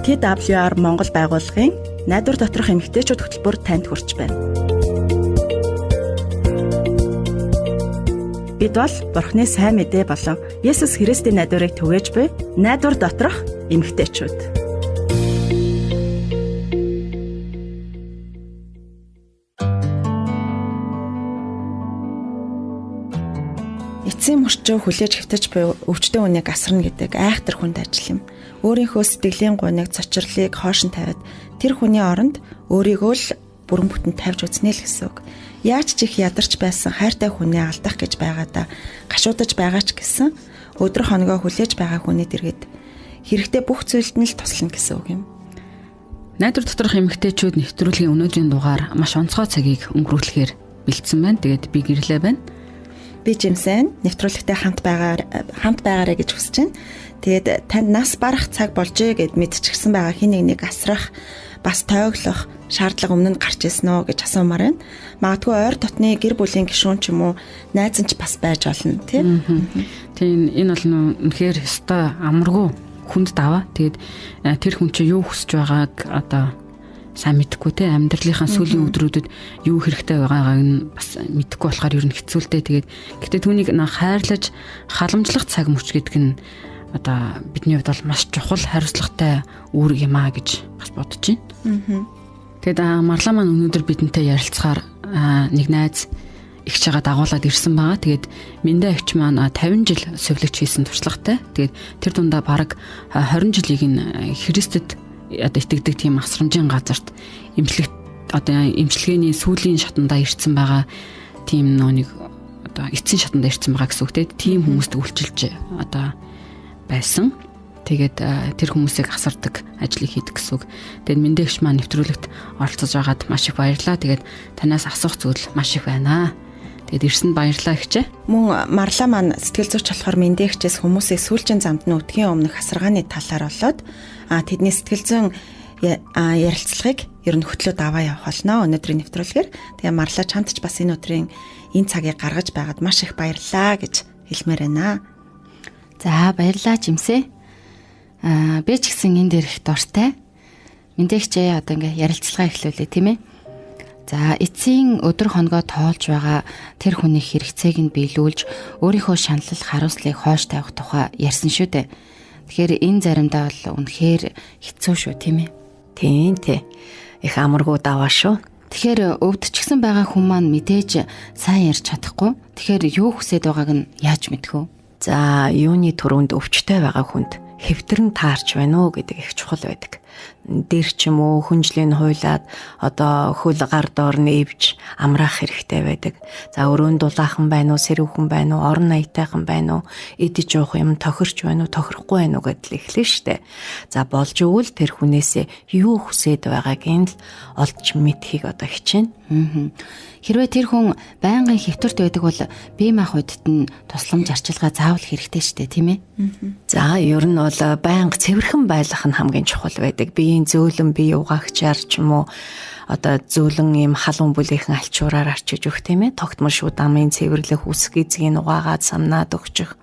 TWR Монгол байгууллагын найдвар доторх эмэгтэйчүүд хөтөлбөр танд хүрч байна. Бид бол Бурхны сайн мэдээ болон Есүс Христийн найдварыг түгээж буй найдвар доторх эмэгтэйчүүд. Эцсийн мөрчөө хүлээж хэвтэж буй өвчтөн хүнийг асарна гэдэг айхтар хүнд ажил юм. Өөрийнхөө сэтгэлийн гуниг, цочрлыг хоош нь тавиад тэр хүний оронд өөрийгөө л бүрэн бүтэн тавьж үзнэ л гэсэн үг. Яаж ч их ядарч байсан хайртай хүнээ алдах гэж байгаадаа гашуудаж байгаа ч гэсэн өдөр хоногоо хүлээж байгаа хүний дэргэд хэрэгтэй бүх зүйлд нь л туслана гэсэн үг юм. Найдвар доторх эмэгтэйчүүд нэвтрүүлгийн өнөөдрийн дугаар маш онцгой цагийг өнгөрүүлэхээр бэлдсэн байна. Тэгээд би гэрлээ байна. Би Жимсэн нэвтрүүлэгтэй хамт байгаарай гэж хүсэж байна. Тэгээд танд нас барах цаг болжээ гэд мэдчихсэн байгаа хин нэг асрах, бас тойглох шаардлага өмнө нь гарч ирсэн үү гэж асуумаар байна. Магадгүй ойр дотны гэр бүлийн гишүүн ч юм уу, найз нь ч бас байж болно, тийм. Тийм, энэ бол үнэхээр ёстой амаргүй хүнд даваа. Тэгээд тэр хүн чинь юу хүсэж байгааг одоо сайн мэдэхгүй те, амьдралынхаа сүүлийн өдрүүдэд юу хэрэгтэй байгаагааг нь бас мэдэхгүй болохоор ер нь хэцүү л дээ. Тэгээд гэтээ түүнийг хайрлаж халамжлах цаг мөч гэдэг нь одоо бидний хувьд бол маш чухал хариуцлагатай үүрэг юм аа гэж бас бодож байна. Тэгээд Марлаа маань өнөөдөр бидэнтэй ярилцахаар нэг найз эгч байгаа дагуулад ирсэн байгаа. Тэгээд Миндэ эгч маань 50 жил сувилагч хийсэн туршлагатай. Тэгээд тэр дундаа бараг 20 жилийг нь Христэд одоо итгэдэг тийм асрамжийн газарт имжлэг одоо имчилгээний сүүлийн шатандаа ирсэн байгаа тийм нэг одоо эцсийн шатандаа ирсэн байгаа гэсэн үг те, тийм хүмүүст үйлчилж одоо байсан. Тэгээд тэр хүмүүсийг асардаг ажлыг хийдэг гэсэн үг. Тэгээд Мэндэгч маань нэвтрүүлэгт оролцож байгаад маш их баярлалаа. Тэгээд танаас асуух зүйл маш их байна. Тэгээд ирсэнд баярлалаа ихчээ. Мөн Марлаа маань сэтгэл зүйч болохоор Мэндэгчээс хүмүүсийг сүүлчийн замд нь үтгийн өмнөх асаргааны талаар болоод тэдний сэтгэл зүйн ярилцлагыг ер нь хөтлөөд аваа явах болно өнөөдрийн нэвтрүүлгээр. Тэгээ Марлаа чамд ч бас энэ өдрийн энэ цагийг гаргаж байгаад маш их баярлалаа гэж хэлмээр байна. За баярлалаа Жимсээ. Би ч гэсэн энэ дээр их дуртай. Мэндэгчээ одоо ингээ ярилцлага эхлүүлээ тийм ээ. За эцсийн өдөр хоногоо тоолж байгаа тэр хүний хэрэгцээг нь биелүүлж өөрийнхөө шаналл хариуцлагыг хойш тавих тухай ярьсан шүү дээ. Тэгэхээр энэ заримдаа бол үнэхээр хэцүү шүү тийм ээ. Тийм тий. Их амаргүй даваа шүү. Тэгэхээр өвдчихсэн байгаа хүн маань мэдээж сайн ярьж чадахгүй. Тэгэхээр юу хүсээд байгааг нь яаж мэдэх вэ? За юуны түрүүнд өвчтэй байгаа хүнд хэвтэр нь таарч байна уу гэдэг их чухал байдаг. Дэр ч юм уу хүнжлийн хуйлаад одоо хөл гар доор нь эвж амраах хэрэгтэй байдаг. За өрөөнд дулаахан байна уу, сэрүүхэн байна уу, орон аятайхан байна уу, идэж уух юм тохирч байна уу, тохирохгүй байна уу гэдэл эхлэн штэ. За болж өгвөл тэр хүнээсээ юу хүсээд байгааг нь л олдч мэдхийг одоо хичээнэ. Хэрвээ тэр хүн байнгын хэвтэрт байдаг бол бие махбодд нь тусламж арчилгаа заавал хэрэгтэй штэ тийм ээ. За ер нь бол байнга цэвэрхэн байлгах нь хамгийн чухал байдаг. Биеийн зөөлөн бие угаагчаар ч юм уу одоо зөөлөн ийм халуун бүлийнхэн альчуураар арчиж өгөх тийм ээ. Тогтмол шүүд амын цэвэрлэх, үсэг эзгийг угаагаад самнаад өгчих.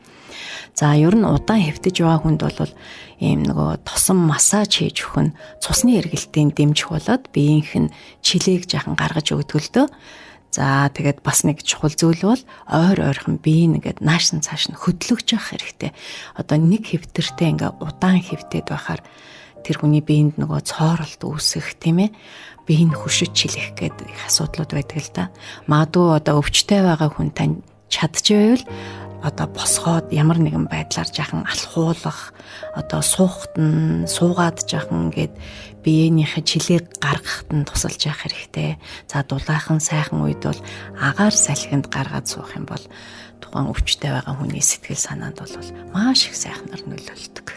За ер нь удаан хэвтэж байгаа хүнд бол ийм нөгөө тосон массаж хийж өгөх нь цусны эргэлтийн дэмжих болоод биеийнх нь чилээг жахан гаргаж өгдөг л дөө. За тэгээд бас нэг чухал зүйл бол ойр ойрхон бие нэгэд нааш нь цааш нь хөдлөгч явах хэрэгтэй. Одоо нэг хэвтэртэй ингээ удаан хэвтээд байхаар тэр хүний биед нөгөө цооролт үүсэх тийм ээ. Бие нь хөшөж чилэх гэдэг их асуудлууд байдаг л да. Магадгүй одоо өвчтэй байгаа хүн тань чадчихвэл одоо босгоод ямар нэгэн байдлаар жахан алхуулах, одоо суухт нь суугаад жахан ингээд биеийнхээ чилээг гаргахад нь тусалж явах хэрэгтэй. За дулаахан сайхан үед бол агаар салхинд гаргаад суух юм бол тухайн өвчтэй байгаа хүний сэтгэл санаанд бол маш их сайхнаар нөлөөлдөг.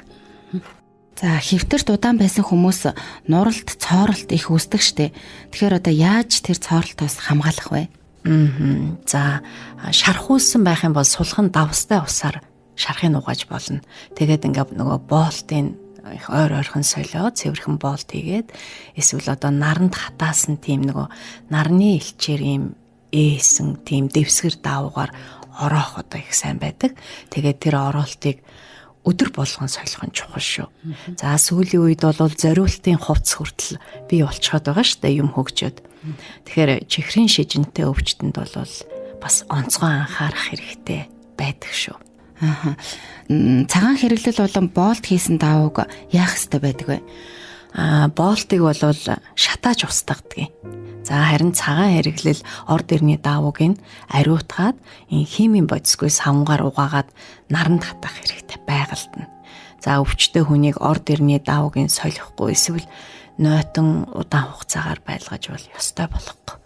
За хэвтэрт удаан байсан хүмүүс нуралт, цооролт их үүсдэг штэ. Тэгэхээр одоо яаж тэр цооролтоос хамгаалах вэ? За шархуулсан байх юм бол сулхан давстай усаар шархыг угааж болно. Тэгээд ингээ нөгөө боолтын их ойр ойрхон солиод цэвэрхэн боолт хийгээд эсвэл одоо наранд хатаасан тийм нөгөө нарны элчээр ийм ээсэн тийм дэвсгэр даавуугаар ороох одоо их сайн байдаг. Тэгээд тэр ороолтыг өдөр болгон солих нь чухал шүү. За сүүлийн үед бол зориултын хувцас хүртэл бий болцоход байгаа шүү дээ, юм хөгжөөд. Тэгэхээр чихрийн шижинтэй өвчтөнд бол бас онцгой анхаарах хэрэгтэй байдаг шүү. Аа. Цагаан хэрэглэл болон боолт хийсэн давууг яах ёстой байдаг вэ? Боолтыг бол шатааж устгадаг. За харин цагаан хэрэглэл ор дэрний давууг нь ариутгаад энэ химийн бодисгүй савнгаар угаагаад наранд хатах хэрэгтэй байгальд нь. За өвчтөе хүнийг ор дэрний давууг нь солихгүй эсвэл нойтон удаан хугацаагаар байлгаж бол ёстой болохгүй.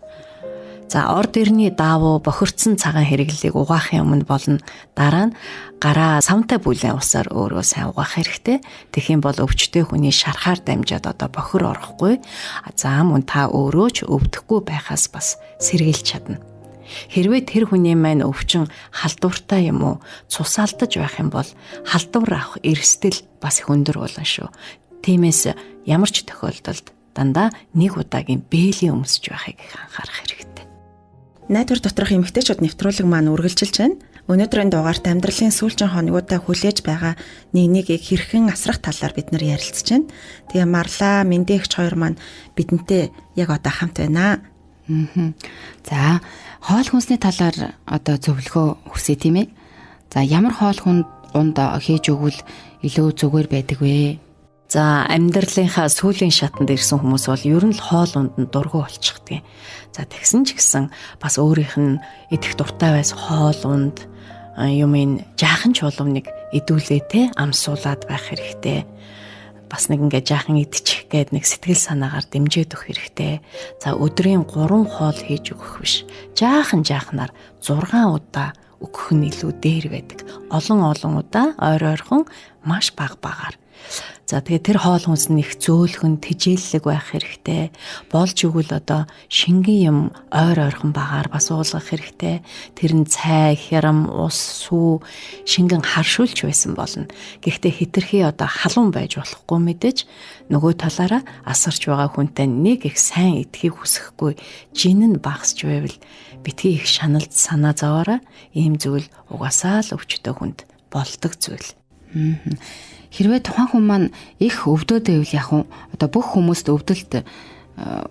За ор дэрний даавуу бохирдсон цагаан хэрэглэлийг угаахын өмнө болно дараа нь гараа савнтай бүлээн усаар өөрөө сайн угаах хэрэгтэй. Тэгэх юм бол өвчтөе хүний шархаар дамжаад одоо бохир орохгүй. За мөн та өөрөө ч өвдөхгүй байхаас бас сэргийлж чадна. Хэрвээ тэр хүний маань өвчин халдвартай юм уу цусаалдаж байх юм бол халдвар авах эрсдэл бас их өндөр болно шүү. Тиймээс ямар ч тохиолдолд дандаа нэг удаагийн бээлийн өмсөж байхыг их анхаарах хэрэгтэй. Найдвар доторх эмэгтэйчүүд нэвтрүүлэг маань үргэлжилж байна. Өнөөдрийн дугаарт амьдралын сүүлчийн хоногудаа хүлээж байгаа нэг нэгийг хэрхэн асрах талаар бид нар ярилцж байна. Тэгээ Марлаа, Мэндэгч хоёр маань бидэнтэй яг одоо хамт байна. За, хоол хүнсний талаар одоо зөвлөгөө хүсье тийм ээ. За, ямар хоол хүнд хийж өгвөл илүү зүгээр байдаг вэ? За амьдралынхаа сүүлийн шатанд ирсэн хүмүүс бол ер нь л хоол унд нь дургүй болчихдгийг. За тэгсэн ч гэсэн бас өөрийнх нь идэх дуртай байс хоол унд юм ин жаахан чулууныг идүүлээ те амсуулаад байх хэрэгтэй. Бас нэг ингээ жаахан идчих гээд нэг сэтгэл санаагаар дэмжиж өгөх хэрэгтэй. За өдрийн 3 хоол хийж өгөх биш. Жаахан жаахнаар 6 удаа өгөх нь илүү дээр байдаг. Олон олон удаа ойр ойрхон маш бага багаар. За тэгээ тэр хоол хүнс нь их зөөлхөн тэжээллэг байх хэрэгтэй. Болж өгвөл одоо шингэн юм ойр ойрхон багаар бас уулгах хэрэгтэй. Тэр нь цай, хярам, ус, сүү шингэн харшуулч байсан болно. Гэхдээ хитрхи одоо халуун байж болохгүй мэдээж нөгөө талаараа асарч байгаа хүнтэй нэг их сайн идэхийг хүсэхгүй жин нь багасч байвал битгий их шаналд санаа зовоорой. Ийм зүйл угаасаа л өвчтөе хүнд болдог зүйл. Хэрвээ тухайн хүн маань их өвдөөд байвал яг уу одоо бүх хүмүүст өвдөлт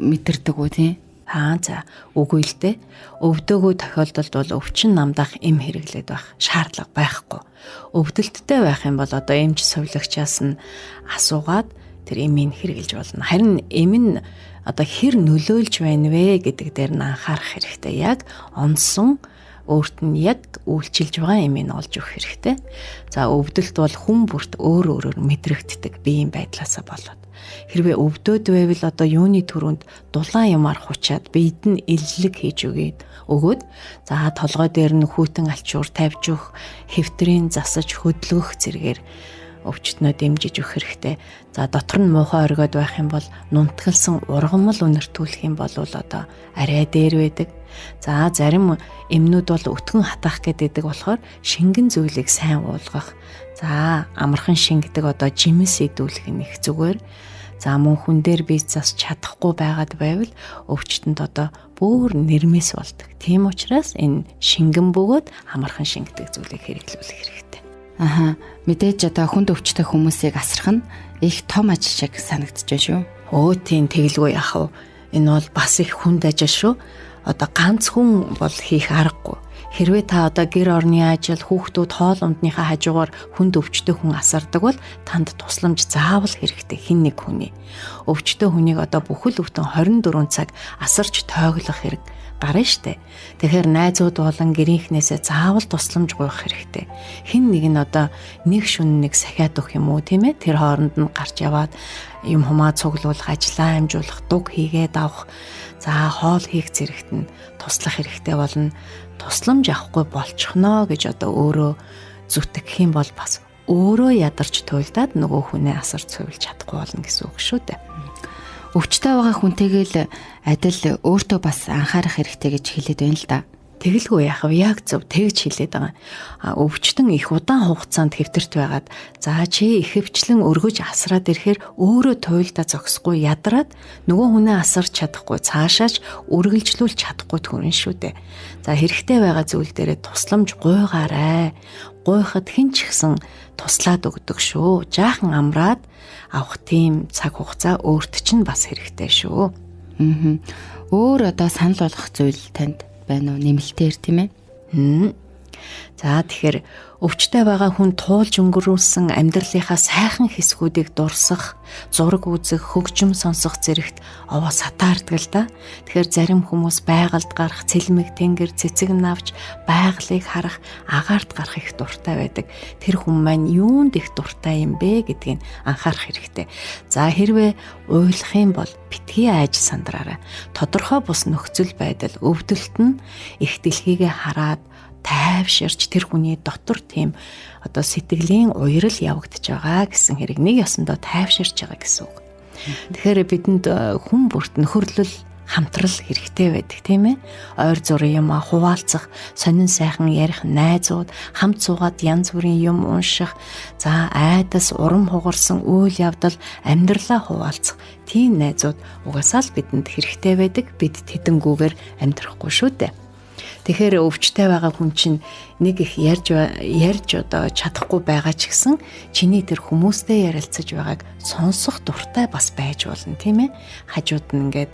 мэдэрдэг үү тийм? Аа за үгүй л дээ. Өвдөөгөө тохиолдолд бол өвчин намдах эм хэрэглээд байх шаардлага байхгүй. Өвдөлттэй байх юм бол одоо эмч сувилагчаас нь асуугаад тэр эмийг хэрэглэж болно. Харин эм нь одоо хэр нөлөөлж байна вэ гэдэг дээр нь анхаарах хэрэгтэй. Яг онсон өөрт нь яг үйлчилж байгаа эмийг олж өгөх хэрэгтэй. За өвдөлт бол хүн бүрт өөр өөрөөр мэдрэгддэг биеийн байдлаасаа болоод. Хэрвээ өвдөөд байвал одоо юуны төрөнд дулаан юмар хучаад биед нь эллэг хийж өгөөд за толгой дээр нь хүйтэн алчуур тавьж өгөх, хэвтрийн засаж хөдөлгөх зэрэгээр өвчтнөө дэмжиж өгөх хэрэгтэй. За дотор нь муухай оргиод байх юм бол нунтгалсан ургамал үнэртүүлэх юм бол одоо арай дээр байдаг. За зарим эмнүүд бол өтгөн хатаах гэдэг болохоор шингэн зүйлийг сайн уулгах. За амархан шингэдэг одоо жимс идүүлэх нь их зүгээр. За мөн хүн дээр бие зас чадахгүй байгаад байвал өвчтөнд одоо бүр нэрмэс болдог. Тийм учраас энэ шингэн бөгөөд амархан шингэдэг зүйлийг хэрэглүүлэх хэрэгтэй. Аха, мэдээж одоо хүнд өвчтэй хүмүүсийг асрах нь их том ажил шиг санагдаж байна шүү. Өө тийм тэгэлгүй яах вэ? Энэ бол бас их хүнд ажил шүү. Одоо ганц хүн бол хийх аргагүй. Хэрвээ та одоо гэр орны ажил, хүүхдүүд хоол ундныхаа хажуугаар хүнд өвчтэй хүн асардаг бол танд тусламж заавал хэрэгтэй хэн нэг хүний. Өвчтэй хүнийг одоо бүхэл бүтэн 24 цаг асарч тойглох хэрэг гарна штэ. Тэгэхээр найзууд болон гэрийнхнээсээ заавал тусламж гуйх хэрэгтэй. Хэн нэг нь одоо нэг шүн нэг сахиад өгөх юм уу тийм ээ? Тэр хооронд нь гарч яваад юм хумаа цуглуулах, ажлаа амжуулах, дуг хийгээд авах, за хоол хийх зэрэгт нь туслах хэрэгтэй болно. Тусламж авахгүй болчихноо гэж одоо өөрөө зүтгэх юм бол бас өөрөө ядарч туйлдаад нөгөө хүнээ асар цувилж чадахгүй болно гэсэн үг шүү дээ. Өвчтэй байгаа хүнтэйгээ л адил өөртөө бас анхаарах хэрэгтэй гэж хэлээд байна л да. Тэгэлгүй яах вэ? Яг зөв тэгж хэлээд байгаа. А өвчтөн их удаан хугацаанд хэвтэрт байгаад за чи ихэвчлэн өргөж асраад ирэхээр өөрөө туйлдаа зогсохгүй ядраад нөгөө хүнээ асарч чадахгүй цаашаач үргэлжлүүлж чадахгүй төрөн шүү дээ. За хэрэгтэй байгаа зүйл дээрээ тусламж гуйгаарай. Гуйхад хэн ч ихсэн туслаад өгдөг шүү. Жаахан амраад авах тийм цаг хугацаа өөрт чинь бас хэрэгтэй шүү. Аа. Өөр одоо санал болгох зүйл танд байна уу? Нэмэлтээр тийм ээ? За тэгэхээр өвчтэй байгаа хүн туулж өнгөрүүлсэн амьдралынхаа сайхан хэсгүүдийг дурсах, зураг үзэх, хөгжим сонсох зэрэгт овоо сатаардаг л да. Тэгэхээр зарим хүмүүс байгальд гарах, цэлмэг тэнгэр цэцэг навч, байгалыг харах, агаарт гарах их дуртай байдаг. Тэр хүн маань юунд их дуртай юм бэ гэдгийг анхаарах хэрэгтэй. За хэрвээ уйлах юм бол битгий айж сандраарай. Тодорхой бус нөхцөл байдал, өвдөлт нь их дэлхийгээ хараад тайвширч тэр хүний дотор тийм одоо сэтгэлийн уярал явагдаж байгаа гэсэн хэрэг нэг ёсондоо тайвширч байгаа гэсэн үг. Тэгэхээр бидэнд хүн бүрт нөхөрлөл хамтрал хэрэгтэй байдаг тийм ээ. Ойр зурын юм хуваалцах, сонин сайхан ярих найзууд, хамт суугаад янз бүрийн юм унших, за айдас, урам хугарсан үйл явдал, амьдралаа хуваалцах тийм найзууд угаасаа л бидэнд хэрэгтэй байдаг. Бид тэдэнгүүгээр амьдрахгүй шүү дээ. Тэгэхээр өвчтэй байгаа хүн чинь нэг их ярьж одоо чадахгүй байгаа ч гэсэн чиний тэр хүмүүстэй ярилцаж байгааг сонсох дуртай бас байж болно тийм ээ. Хажууд нь ингээд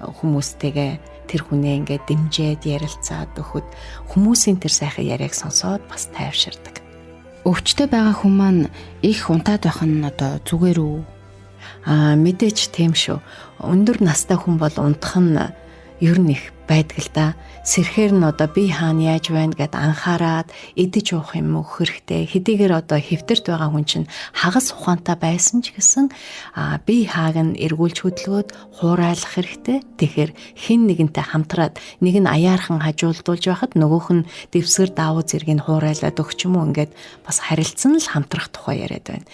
хүмүүстэйгээ тэр хүнээ ингээд дэмжиж ярилцаад өгөхөд хүмүүсийн тэр сайхан яриаг сонсоод бас тайвширдаг. Өвчтэй байгаа хүн маань их унтаад байх нь одоо зүгээр үү? Аа мэдээч тийм шүү. Өндөр настай хүн бол унтах нь ер нь их байдаг л да. Сэрхээр нь одоо би хаана яаж байна гэд анхаарад идэж уух юм өгөх хэрэгтэй. Хэдийгээр одоо хэвтэрт байгаа хүн чинь хагас ухаантай байсан ч гэсэн би хааг нь эргүүлж хөдөлгөөд хуурайлах хэрэгтэй. Тэгэхээр хэн нэгэнтэй хамтраад нэг нь аяархан хажуулдуулж байхад нөгөөх нь дэвсгэр даавуу зэргийг хуурайлаад өгч юм уу ингээд бас харилцан л хамтрах тухай яриад байна.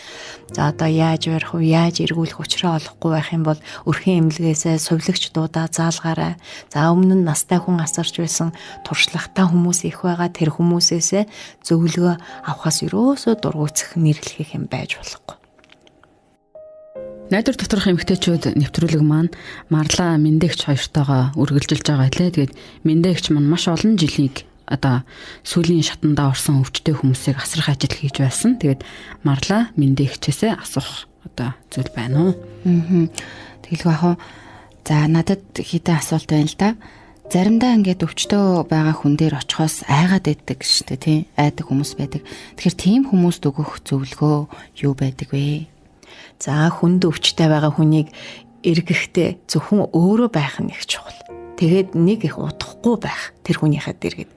За одоо яаж барих вэ? Яаж эргүүлэх учраа олохгүй байх юм бол өрхийн эмнэлгээсээ сувилагч дуудаа заалгаарай. За өмнө нь настай хүн асарч байсан туршлагатай хүмүүс их байгаа. Тэр хүмүүсээсээ зөвлөгөө авахаас ерөөсөө дургуйцах нэрлэх юм байж болохгүй. Найдвар доторх эмэгтэйчүүд нэвтрүүлэг маань Марла Мэндэгч хоёртойгоо үргэлжилж байгаа лээ. Тэгээд Мэндэгч маань маш олон жилийг одоо сүүлийн шатандаа орсон өвчтөй хүмүүсийг асрах ажил хийж байсан. Тэгээд Марла Мэндэгчээсээ асуух одоо зүйл байна уу? Аа. Тэгэлгүй ах уу. За надад хэдэн асуулт байна л да. Заримдаа ингээд өвчтөө байгаа хүн дээр очихоос айгаад байдаг шүү дээ, тийм айдаг хүмүүс байдаг. Тэгэхээр тийм хүмүүст өгөх зөвлөгөө юу байдаг вэ? За хүнд өвчтэй байгаа хүнийг эргэхдээ зөвхөн өөрөө байх нь их чухал. Тэгээд нэг их удахгүй байх тэр хүнийхээ дэргэд.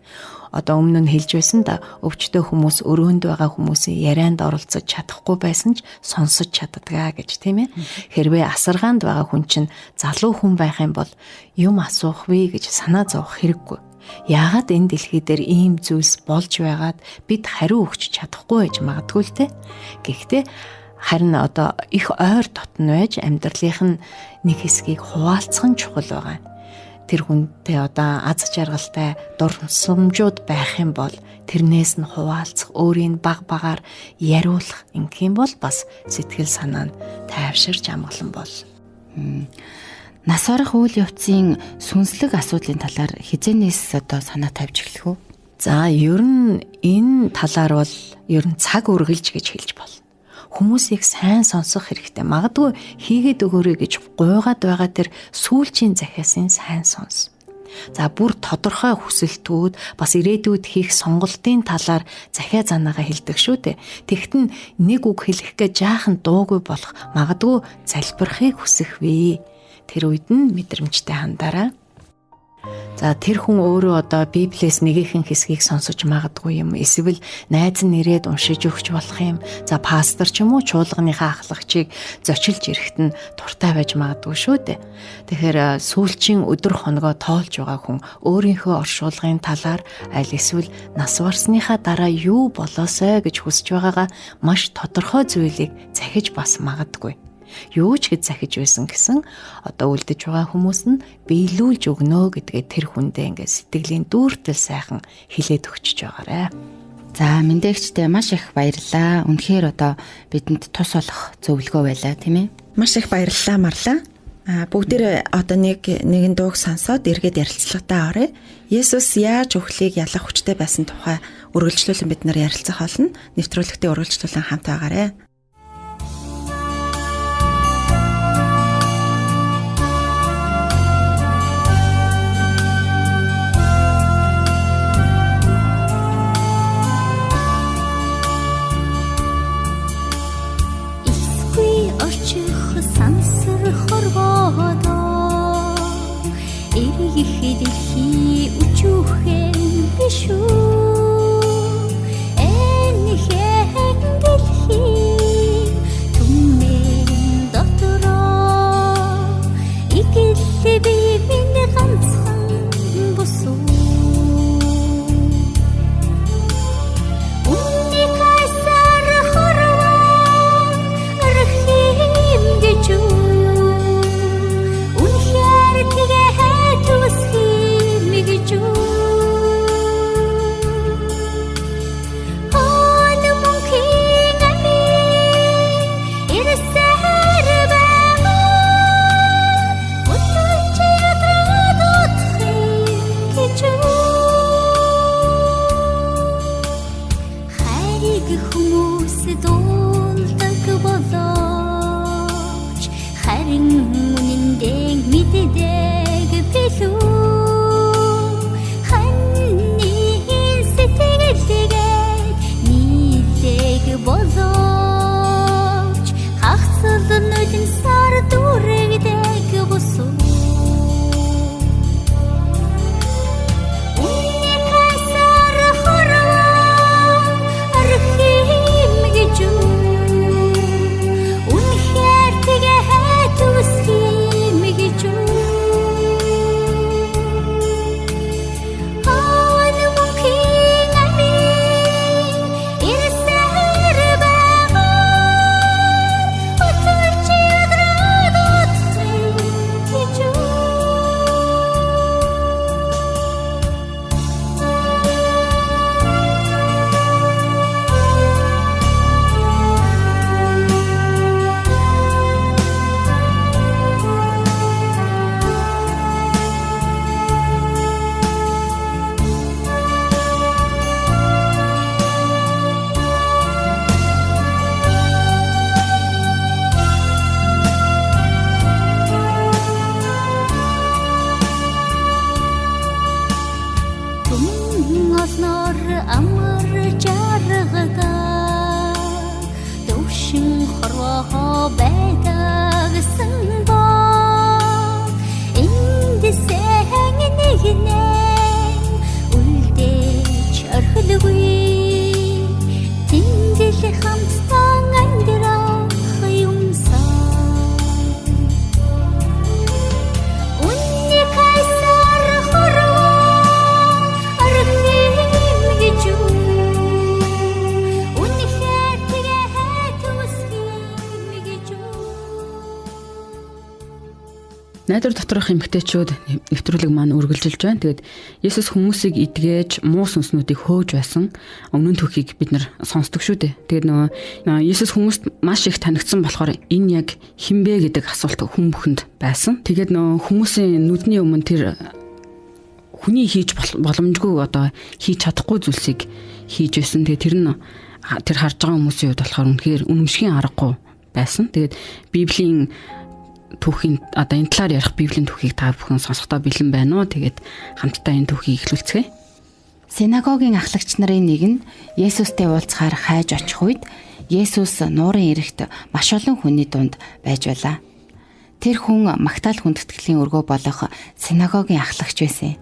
Одоо өмнө нь хэлж байсан да өвчтөй хүмүүс өрөөнд байгаа хүмүүсийн ярианд оролцож чадахгүй байсан ч сонсож чаддгаа гэж тийм ээ. Хэрвээ асаргаанд байгаа хүн чинь залуу хүн байх юм бол юм асуух вэ гэж санаа зовох хэрэггүй. Яагаад энэ дэлхий дээр ийм зүйлс болж байгаад бид хариу өгч чадахгүй байж магадгүй л те. Гэхдээ харин одоо их ойр дотн байж амьдралынх нь нэг хэсгийг хуваалцах нь чухал байгаа. Тэр хүнтэй одоо аз жаргалтай дурсамжууд байх юм бол тэрнээс нь хуваалцах, өөрийг баг багаар яриулах ингэх юм бол бас сэтгэл санаа нь тайвширч амгалан бол. Нас орох үйл явцын сүнслэг асуудлын талаар хизэнээс одоо санаа тавьж эхлэх үү? За ер нь энэ талаар бол ер нь цаг үргэлж гэж хэлж болно. Хүмүүсийг сайн сонсох хэрэгтэй. Магадгүй хийгээд өгөөрэй гэж гуйгаад байгаа тэр сүүлчийн захиасын сайн сонс. За бүр тодорхой хүсэлтүүд бас ирээдүйд хийх сонголтын талаар захиа занаагаа хэлдэг шүү дээ. Тэгтэн нэг үг хэлэх гэж жаахан дуугүй болох магадгүй залбирахыг хүсэх вэ. Тэр үед нь мэдрэмжтэй хандараа. За тэр хүн өөрөө одоо Библиэс нэгэн хэсгийг сонсож магадгүй юм. Эсвэл найз нь ирээд уншиж өгч болох юм. За пастор ч юм уу чуулганыхаа ахлагчийг зочилж ирэхэд нь дуртай байж магадгүй шүү дээ. Тэгэхээр сүүлчийн өдөр хоногоо тоолж байгаа хүн өөрийнхөө оршуулгын талаар аль эсвэл нас барсныхаа дараа юу болоосой гэж хүсэж байгаагаа маш тодорхой зүйлийг захиж бас магадгүй. Юу ч гэж захиж байсан гэсэн одоо үлдэж байгаа хүмүүс нь биелүүлж өгнө гэдгээ тэр хүндээ ингээд сэтгэлийн дүүртэл сайхан хилээд өгчөж байгаарэ. За мэндэгчтэй маш их баярлалаа. Үнэхээр одоо бидэнд тус болох зөвлөгөө байлаа тийм ээ. Маш их баярлалаа Марлаа. Бүгдээрээ одоо нэг нэгэн дууг сонсоод эргээд ярилцлагатаа оръё. Есүс яаж өхлийг ялах хүчтэй байсан тухай үргэлжлүүлэн бид нар ярилцах болно. Нэвтрүүлэгтээ үргэлжлүүлэн хамт байгаарай. Дэлхий үчүүхэн биш үү? Энэхэн дэлхий түмэн дотороо игэл би минь ганцхан бусуу. Үннийг хайсаар хорвоо архим гэж үү? Үнэхээр тэгээ төсхий гэж үү? Хон мөнхийн амийн ирсээр байгаа өтөж ядраад утхыг гэж үү? Хайрыг хүмүүс дуулдаг болооч харин үнэндээ мэддэг билүү? Болооч хагцал нулимсаар дүүрэгдэг бусуу. Үннийг хайсаар хорвоо архим гэж үү? Үнэхээр тэгээ төгсгийм гэж үү? Хон мөнхийн амийн ирсээр байгаа өтөж ядраад утхыг гэж үү? Түмэн олноор амар жаргадаг төвшин хорвоо байдагсан бол энд сэн нэгнэн үлдээж орхилгүй тэнд л хамтдаа амьдрах юмсан. Үннийг хайсаар хорвоо архим гэж үү? Үнэхээр тэгээ төгсгийм гэж үү? Найдвар доторх эмэгтэйчүүд нэвтрүүлэг маань үргэлжилж байна. Тэгээд Есүс хүмүүсийг эдгэж, муу сүнснүүдийг хөөж байсан өмнө түүхийг бид нар сонсдог шүү дээ. Тэгээд нөгөө Есүс хүмүүст маш их танигдсан болохоор энэ яг хэн бэ гэдэг асуулт хүн бүхэнд байсан. Тэгээд нөгөө хүмүүсийн нүдний өмнө тэр хүний хийж боломжгүй одоо хийж чадахгүй зүйлсийг хийж байсан. Тэгээд тэр нь тэр харж байгаа хүмүүсийн хувьд болохоор үнэхээр үнэмшгийн аргагүй байсан. Тэгээд Библийн түүхийн одоо энэ талаар ярих Библийн түүхийг та бүхэн сонсохдоо бэлэн байна уу? Тэгээд хамтдаа энэ түүхийг эхлүүлцгээе. Синагогийн ахлагч нарын нэг нь Есүстэй уулзахаар хайж очих үед Есүс нуурын эрэгт маш олон хүний дунд байж байлаа. Тэр хүн Магдал хүндэтгэлийн өргөө болох синагогийн ахлагч байсан.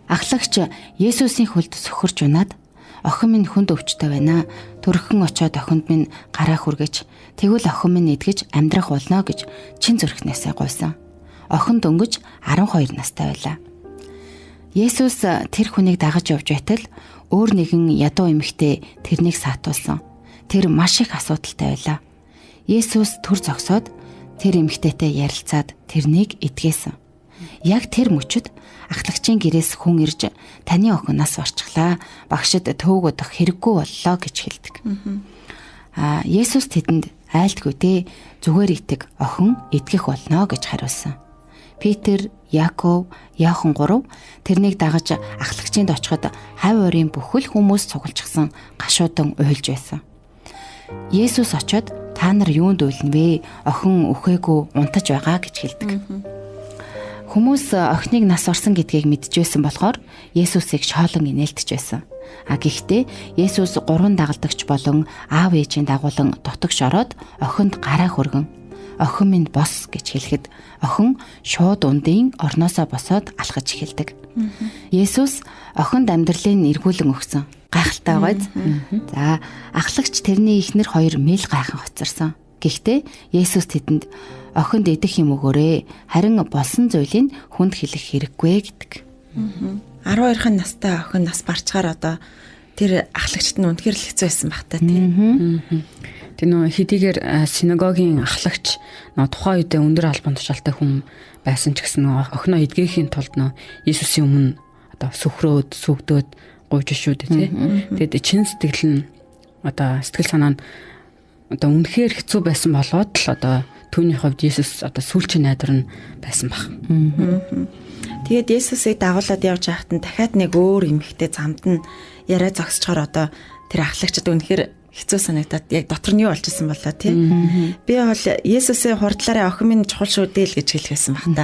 Ахлагч Есүсийн хөлд сөхөрч унаад охин минь хүнд өвчтэй байна. Төрхөн очоод охинд минь гараа хүргэж, тэгвэл охин минь эдгэж амьдрах болно гэж чин зүрхнээсээ гуйсан. Охин дөнгөж 12 настай байлаа. Есүс тэр хүнийг дагаж явж байтал өөр нэгэн ядуу эмэгтэй тэрнийг саатуулсан. Тэр маш их асуудалтай байлаа. Есүс төр зогсоод тэр эмэгтэйтэй ярилцаад тэрнийг эдгээсэн. Яг тэр мөчөд ахлагчийн гэрээс хүн ирж таны охин нас барчглаа. Багшид төөг удах хэрэггүй боллоо гэж хэлдэг. Есүс тэдэнд айлтгүй дээ, зүгээр итэг, охин эдгэх болно гэж хариулсан. Питер, Яков, Иохан гурав тэрнийг дагаж ахлагчинд очиход хав урийн бүхэл хүмүүс цуглжчихсан гашуудан уйлж байсан. Есүс очоод та нар юунд уйлна вэ? Охин үхээгүй унтаж байгаа гэж хэлдэг. Хүмүүс охиныг нас орсон гэдгийг мэдчихсэн болохоор Есүсийг шоолон инээлтэж байсан. А гэхдээ Есүс гурван дагалдагч болон аав ээжийн дагуулan дотогш ороод охинд гараа хөргөн охин минь бос гэж хэлэхэд охин шууд ундын орноосоо босоод алхаж эхэлдэг. Есүс охинд амьдралыг эргүүлэн өгсөн. Гайхалтай байгааз. За ахлагч тэрний эхнэр хоёр мэл гайхан хоцорсон. Гэхдээ Есүс тэдэнд охинд идэх юм өгөөрэй. Харин болсон зүйлийг хүнд хэлэх хэрэггүй гэдэг. 12 настай охин нас барчгаар одоо тэр ахлагчд нь үнэхээр л хэцүү байсан байх та тийм. Тэр нөө хэдийгээр синагогийн ахлагч нөө тухайн үедээ өндөр албан тушаалтай хүн байсан ч гэсэн нөө охиноо эдгээхийн тулд нөө Иесусийн өмнө одоо сүхрөөд сүгдөөд гуйж шүү дээ тий. Тэгэд чин сэтгэл нь одоо сэтгэл санаа нь одоо үнэхээр хэцүү байсан болоод л одоо түүний хувьд Иесус одоо сүүлчийн найдвар нь байсан баг. Тэгээд Есүсийг дагуулад явж байхад нь дахиад нэг өөр эмэгтэй замд нь яриа зогсчоор одоо тэр ахлагчд үнэхээр хэцүү санагдаад яг дотор нь юу болж исэн болоо тий. Би бол Есүсийн хурдлаараа охин минь чухал шүү дээ л гэж хэлэх байсан баг та.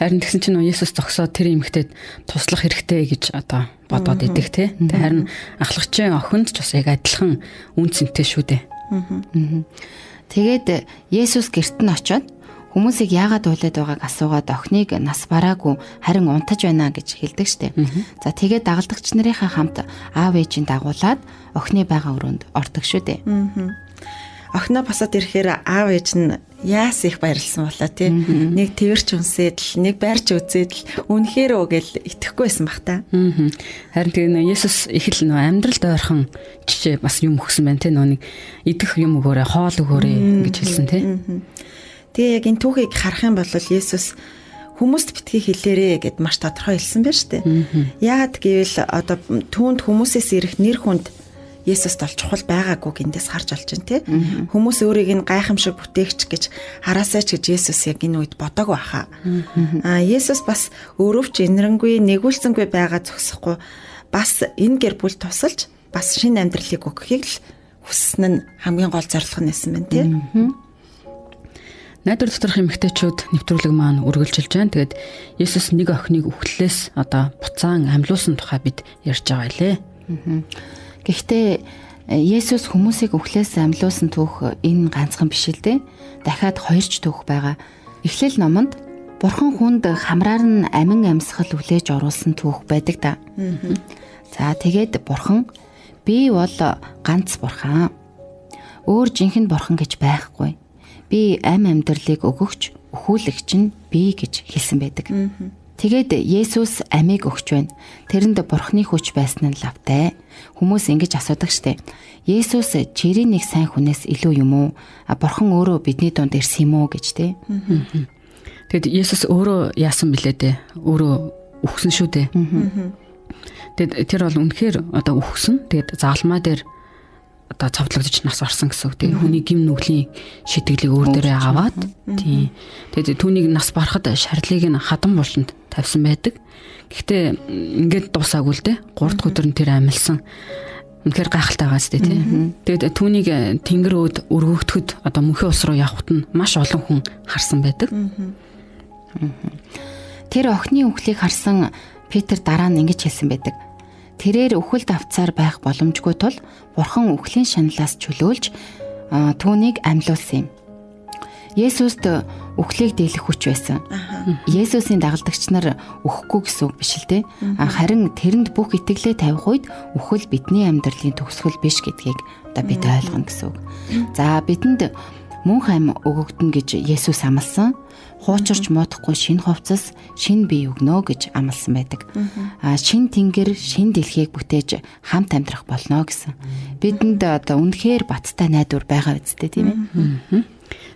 Харин тэгсэн чинь Есүс зогсоод тэр эмэгтэйд туслах хэрэгтэй гэж одоо бодоод идэх тий. Харин ахлагчийн охинд ч бас яг адилхан үн цэнтэй шүү дээ. Тэгээд Есүс гэрт нь очиод хүмүүсийг яагаад уйлаад байгааг асуугаад охиныг нас бараагүй харин унтаж байна гэж хэлдэг штэ. За тэгээд дагалдагч нарынхаа хамт аав ээжийн дагуулад охины байгаа өрөөнд ордог шүү дээ. Охиноо босоод ирэхээр аав ээж нь яас их баярлсан болоо тий. Нэг тэрч үнсээд л, нэг барьж үзээд л үнэхээр үү гэл итгэхгүй байсан бах та. Харин тэгээ нөө Есүс их л нөө амьдралд ойрхон жишээ бас юм өгсөн байна тий. Нөө нэг идэх юм өгөөрэй, хоол өгөөрэй гэж хэлсэн тий. Тэгээ яг энэ түүхийг харах юм бол Есүс хүмүүст битгий хэлээрээ гэд маш тодорхой хэлсэн байна шүү дээ. Яагаад гэвэл одоо түүнд хүмүүсээс ирэх нэр хүнд Есүст бол чухал байгаагүй гэндээс харж олж байна тий. Хүмүүс өөрийг нь гайхамшиг бүтээгч гэж хараасай ч гэж Есүс яг энэ үед бодоагүй баха. Аа Есүс бас өрөвч инэрэнгүй, нэгүүлсэнгүй байгаа зогсохгүй бас энэ гэр бүл тусалж бас шинэ амьдралыг өгөхийг л хүссэн нь хамгийн гол зорилго нь байсан байна тий. Найдвар доторх эмэгтэйчүүд нэвтрүүлэг маань үргэлжилж байна. Тэгээд Есүс нэг охиныг үхлээс одоо буцаан амьлуулсан тухай бид ярьж байгаа илээ. Гэхдээ Есүс хүмүүсийг үхлээс амьлуулсан түүх энэ ганцхан биш л дээ. Дахиад хоёр ч түүх байгаа. Эхлэл номонд Бурхан хүнд хамраар нь амин амьсгал хүлээж оруулсан түүх байдаг да. За тэгээд Бурхан би бол ганц Бурхан. Өөр жинхэнэ Бурхан гэж байхгүй. Би ам амьдралыг өгөгч, өхүүлэгч нь би гэж хэлсэн байдаг. Тэгээд Есүс амийг өгч байна. Тэрэнд Бурхны хүч байсан нь лавтай. Хүмүүс ингэж асуудаг штэ. Есүс жирийн нэг сайн хүнээс илүү юм уу? А Бурхан өөрөө бидний дунд ирсэн юм уу гэж тэ. Тэгэд Есүс өөрөө яасан бilээ дээ? Өөрөө үхсэн шүү дээ. Тэгэд тэр бол үнэхээр одоо үхсэн. Тэгэд загалмаа дээр одоо цовдлогдож нас орсон гэсэн үг. Тэгээ хүний гим нүглийн шитгэлийг өөр дээрээ аваад тийм. Тэгээд түүнийг нас барахад шарлыг нь хадан булшинд тавьсан байдаг. Гэхдээ ингээд дуусаагүй л дээ. 3 дахь өдөр нь тэр амилсан. Үнэхээр гайхалтай байгаа зү тий. Тэгээд түүнийг тэнгэр өөд өргөгдөхөд одоо мөнхийн ус руу явхад нь маш олон хүн харсан байдаг. Тэр охины үхлийг харсан Питер дараа нь ингэж хэлсэн байдаг. Тэрээр үхэлд авцаар байх боломжгүй тул Бурхан үхлийн шаналлаас чөлөөлж түүнийг амьлуулсан юм. Есүст үхлийг дийлэх хүч байсан. Есүсийн дагалдагч нар үхэхгүй гэсэн үг биш л дээ. Харин тэрэнд бүх итгэлээ тавих үед үхэл бидний амьдралын төгсгөл биш гэдгийг одоо бид ойлгоно гэсэн үг. За бидэнд мөнх ам өгөгдөн гэж Есүс амласан. Хуучирч муудахгүй шинэ хувцас, шинэ бие өгнө гэж амласан байдаг. Шинэ тэнгэр, шинэ дэлхийг бүтээж хамт амьдрах болно гэсэн. Бидэнд одоо үнэхээр баттай найдвар байгаа үсттэй тийм ээ.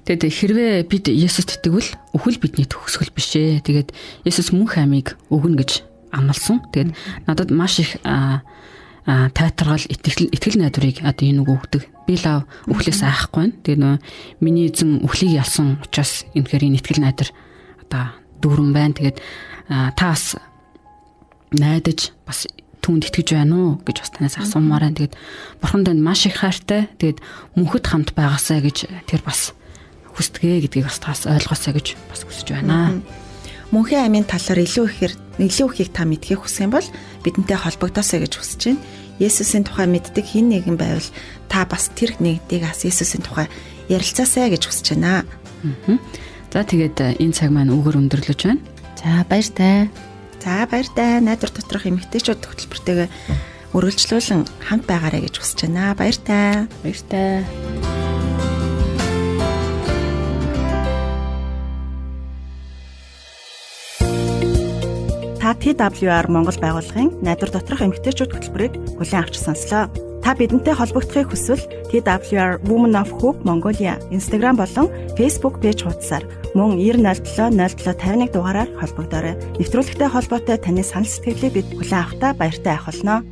Тэгээд хэрвээ бид Есүст итгэвэл үхэл бидний төгсгөл биш ээ. Тэгээд Есүс мөнх амийг өгнө гэж амласан. Тэгээд надад маш их тайтаргал итгэл найдварыг одоо энэ үг өгдөг. Би лав үхлээс айхгүй байна. Тэгээд нөө миний эзэн үхлийг ялсан учраас үнэхээр энэ итгэл найдар одоо дүүрэн байна. Тэгээд та бас найдаж бас түүнд итгэж байна уу гэж бас танаас асуумаар байна. Тэгээд бурхан танд маш их хайртай. Тэгээд мөнхөд хамт байгаасай гэж тэр бас хүсдэгэ гэдгийг бас таас ойлгоосай гэж бас хүсэж байна. Мөнхийн амийн талаар илүү ихийг та мэдхийг хүсэх юм бол бидэнтэй холбогдоосай гэж хүсэж байна. Есүсийн тухай мэддэг хэн нэгэн байвал та бас тэр нэгдийг бас Есүсийн тухай ярилцаасай гэж хүсэж байна. За тэгээд энэ цаг маань үгээр өндөрлөж байна. За баяртай. За баяртай. Найдвар доторх эмэгтэйчүүд хөтөлбөртэйгээ үргэлжлүүлэн хамт байгаарай гэж хүсэж байна. Баяртай. Баяртай. Та TWR Монгол байгууллагын найдвар доторх эмэгтэйчүүд хөтөлбөрийг хүлээн авч сонслоо. Та бидэнтэй холбогдохыг хүсвэл TWR Women of Hope Mongolia Instagram болон Facebook пэйж хуудасаар мөн 9007 07 51 дугаараар холбогдоорой. Нэвтрүүлэгтэй холбоотой таны санал сэтгэлийг бид хүлээн авахдаа баяртай авах болно.